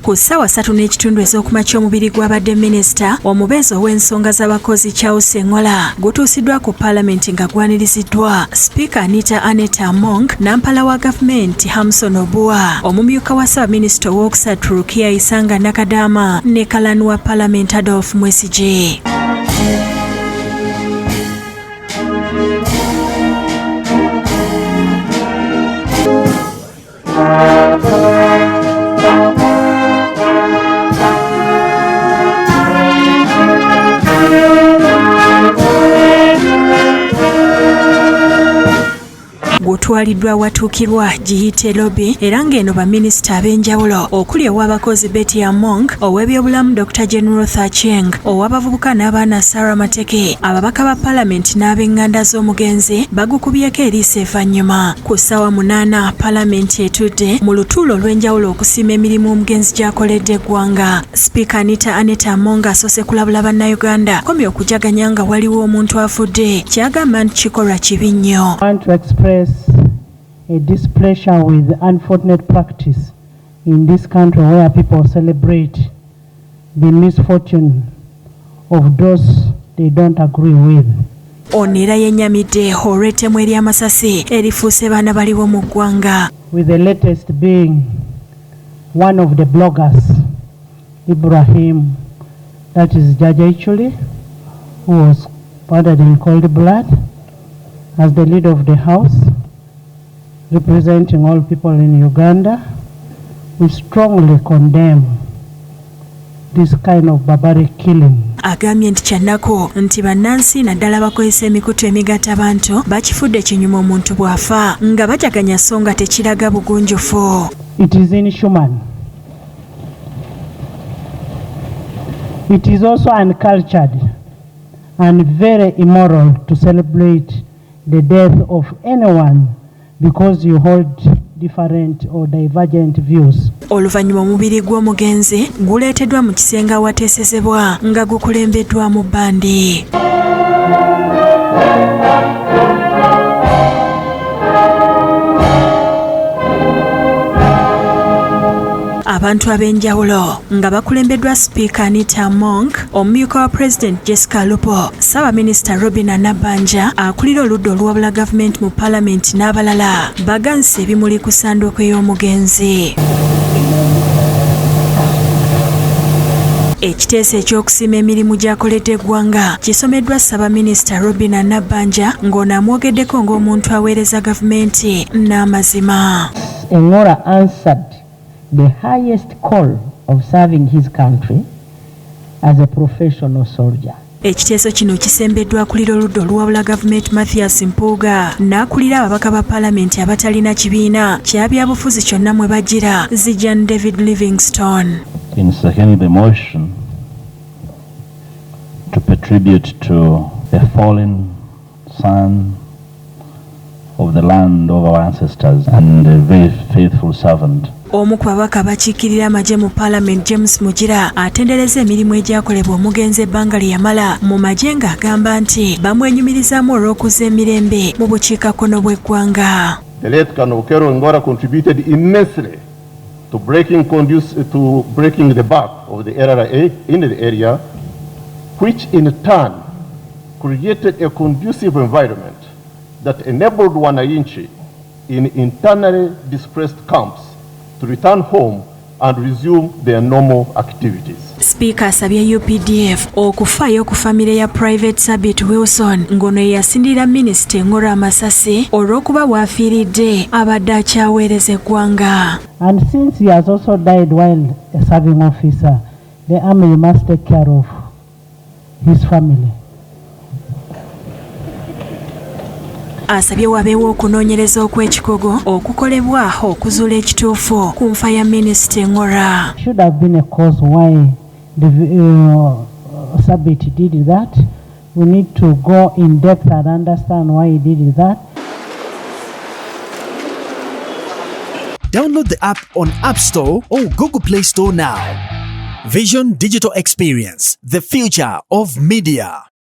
Ku ssaawa 3:30 ez'okumakya, omubiri gw'abadde minisita omubeezi ow'ensonga z'abakozi Charles Engola gutuusiddwa ku paalamenti nga gwaniriziddwa Sipiika Anita Annet Among, nampala wa gavumenti Hamson Obua, omumyuka wa ssaabaminisita owookusatu Rukia Isanga Nakadama ne kalani wa paalamenti Adolf Mwesigye. Gutwaliddwa awatuukirwa giyite lobby, era ng'eno baminisita ab'enjawulo okuli ow'abakozi Betty Among, ow'ebyobulamu Dr Jane Ruth Aceng, ow'abavubuka n'abaana Sarah Mateke, ababaka ba paalamenti n'ab'eŋŋanda z'omugenzi bagukubyeko eriiso. Evannyuma ku ssaawa 8, paalamenti etudde mu lutuulo olw'enjawulo okusiima emirimu omugenzi gy'akoledde eggwanga. Sipiika Anita Annet Among asoose kulabula bannayuganda komya okujaganya nga waliwo omuntu afudde, kyagamba nti kikolwa kibi nnyo. I want to express a displeasure with the unfortunate practice in this country where people celebrate the misfortune of those they don't agree with. Ono era yennyamidde olw'ettemu ery'amasasi erifuuse baana baliwo mu ggwanga. With the latest being one of the bloggers, Ibrahim, that is Jajja Ichuli, who was murdered in cold blood. As the leader of the house, representing all people in Uganda, we strongly condemn this kind of barbaric killing. Agambye nti kyannaku nti bannansi naddala bakozesa emikutu emigatta bantu bakifudde kinyuma omuntu bw'afa nga bajaganya, so nga tekiraga bugunjufu. It is inhuman. It is also uncultured and very immoral to celebrate the death of anyone because you hold different or divergent views. Oluvannyuma omubiri gw'omugenzi guleeteddwa mu kisenge awateesezebwa nga gukulembeddwamu bbandi. Abantu ab'enjawulo nga bakulembeddwa Sipiika Anita Among, omumyuka wa Pulezidenti Jessica Alupo, Ssaabaminisita Robina Nabbanja, akulira oludda oluwabula gavumenti mu paalamenti n'abalala bagansa ebimuli ku ssanduuko y'omugenzi. Ekiteeso eky'okusiima emirimu gy'akoledde eggwanga kisomeddwa Ssaabaminisita Robina Nabbanja, ng'ono amwogeddeko ng'omuntu aweereza gavumenti n'amazima. Engola answered the highest call of serving his country as a professional soldier. Ekiteeso kino kisembeddwa akulira oludda oluwabula gavumenti Mathias Mpuuga n'akulira ababaka ba paalamenti abatalina kibiina kya byabufuzi kyonna mwe bagira, Zijan David Livingstone. In seconding the motion to pay tribute to a fallen son of the land of our ancestors and a very faithful servant. Omu ku babaka abakiikirira amagye mu paalamenti, James Mugira, atendereza emirimu egyakolebwa omugenzi ebbanga lye yamala mu magye, ng'agamba nti bamwenyumirizaamu olw'okuzza emirembe mu bukiikakkono bw'eggwanga. The late Colonel Okello Engola contributed immensely to breaking the back of the LRA in the area, which in turn created a conducive environment that enabled Wananchi in internally displaced camps to return home and resume their normal activities. Sipiika asabye UPDF okufaayo ku famire ya Private Sabit Wilson, ng'ono ye yasindirira minisita Engola amasasi, olw'okuba bw'afiiridde abadde akyaweereza eggwanga. And since he has also died while a serving officer, the army must take care of his family. Asabye wabeewo okunoonyereza okw'ekikugu okukolebwa okuzuula ekituufu ku nfa ya minisita Engola. Should have been a cause why the Sabit did that. We need to go in depth and understand why he did that. Download the app on App Store or Google Play Store now. Vision Digital Experience, the future of media.